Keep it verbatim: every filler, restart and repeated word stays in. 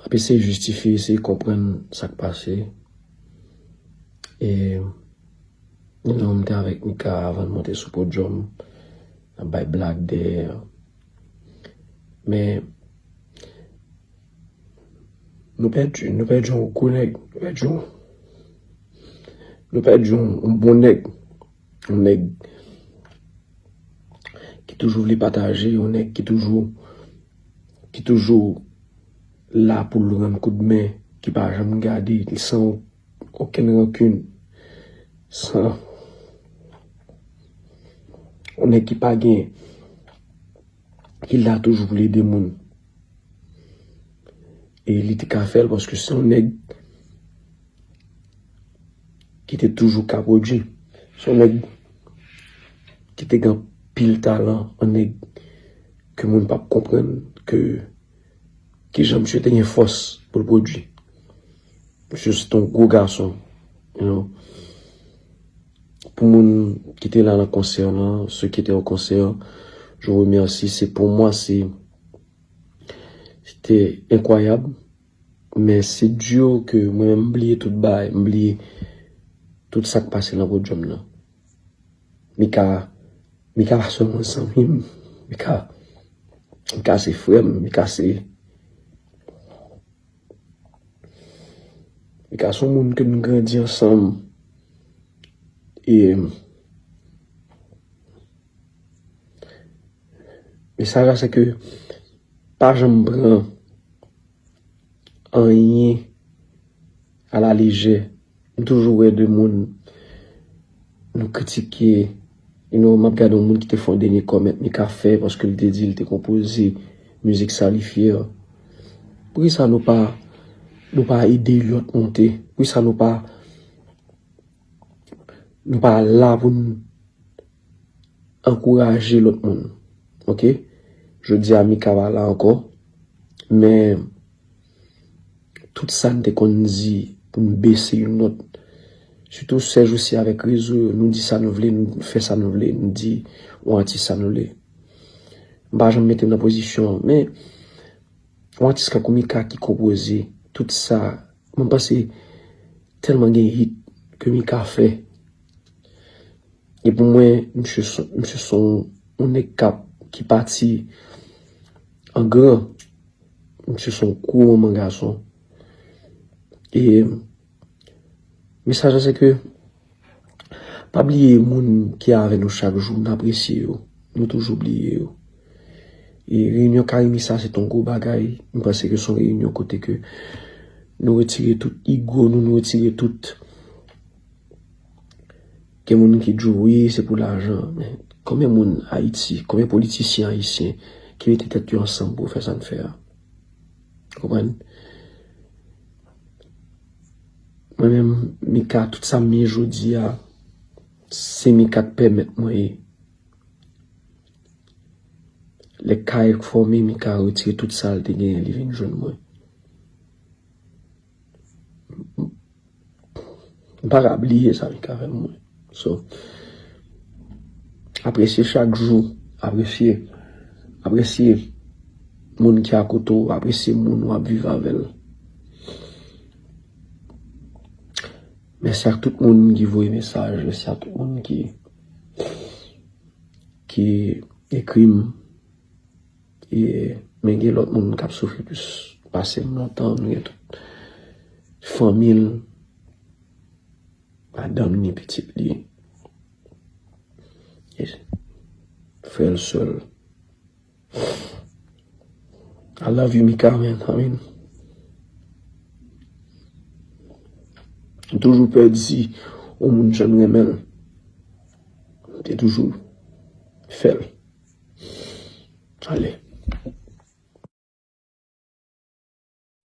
ap eseye jistifye, eseye konprann sa k pase. E, you know, m te avèk Mika avan n monte sou podyòm, n ap bay blag dèyè. Men, nou pèdi, nou pèdi yon gwo nèg, nou pèdi yon, nou pèdi yon, yon bon nèg, yon nèg ki toujou vle pataje, yon nèg ki toujou, ki toujou la pou l rann koudmen, ki pa janm gade, san okenn rankin, san, yon nèg ki pa gen, ki la toujou pou l ede moun. E li te ka fè l paske se yon nèg ki te toujou ka pwodui. Se yon nèg ki te gen anpil talan, yon nèg ke moun p ap konprann ke kijan misye te gen fòs pou l pwodui. Misye se te yon gwo gason, you know. Pou moun ki te la nan konsè lan, ceux qui étaient au concert, je vous remercie. C'est, pour moi, c'est, c'était incroyable. Men se di ke mwen menm m bliye tout bagay, m bliye tout sa k pase nan podyòm nan. Mika, Mika pa sèlman zanmi m, Mika, Mika se frè m, Mika se, Mika se yon moun ke nou grandi ansanm. E mesaj la se ke pa janm pran anyen a la lejè. M toujou wè de moun nou kritike, you know, m ap gade yon moun ki te fè yon dènye kòmèt, Mika fè, paske l te di l te konpoze mizik sa li fyè. Poukisa nou pa, nou pa ede lòt monte? Poukisa nou pa, nou pa la pou n ankouraje lòt moun? Oke? Jodi a Mika pa la ankò, men tout sa n te konn di pou n bese youn lòt, sitou sèjousi avèk rezo yo, nou di sa nou vle, nou fè sa nou vle, nou di yon atis sa nou vle. M pa janm mete m nan pozisyon an, men yon atis kankou Mika ki konpoze tout sa, mwen panse tèlman gen hit ke Mika fè. E pou mwen, misye se, misye se yon, yon nèg k ap, ki pati an gran. Misye se yon gwo manman gason. E mesaj la se ke pa bliye moun ki avè nou chak jou, n apresye yo. Nou toujou bliye yo. E reyinyon Kayimi sa se t yon gwo bagay. M panse ke se yon reyinyon kote ke nou retire tout ego nou, nou retire tout. Gen moun ki di w, wi, se pou lajan. Men konbyen moun Ayiti, konbyen politisyen ayisyen ki mete tèt yo ansanm pou fè sa n fè a? Konprann? Mwen menm, Mika, tout sa m ye jodi a, se Mika k pèmèt mwen ye. Lè kay fòme, Mika retire tout sa l te genyen, li vin jwenn mwen. M pa ka bliye sa Mika fè pou mwen. So, apresye chak jou, apresye, apresye moun ki akote w, apresye moun w ap viv avè l. Mèsi ak tout moun ki voye mesaj, mèsi ak tout moun ki, ki ekri m. E, men gen lòt moun k ap soufri plis pase m lontan, nou gen tout fanmi l, madanm ni pitit li. E frè l, sè l. I love you, Mika, man. I mean, m toujou pè di yon moun jan m renmen l. M te toujou fè l. Ale.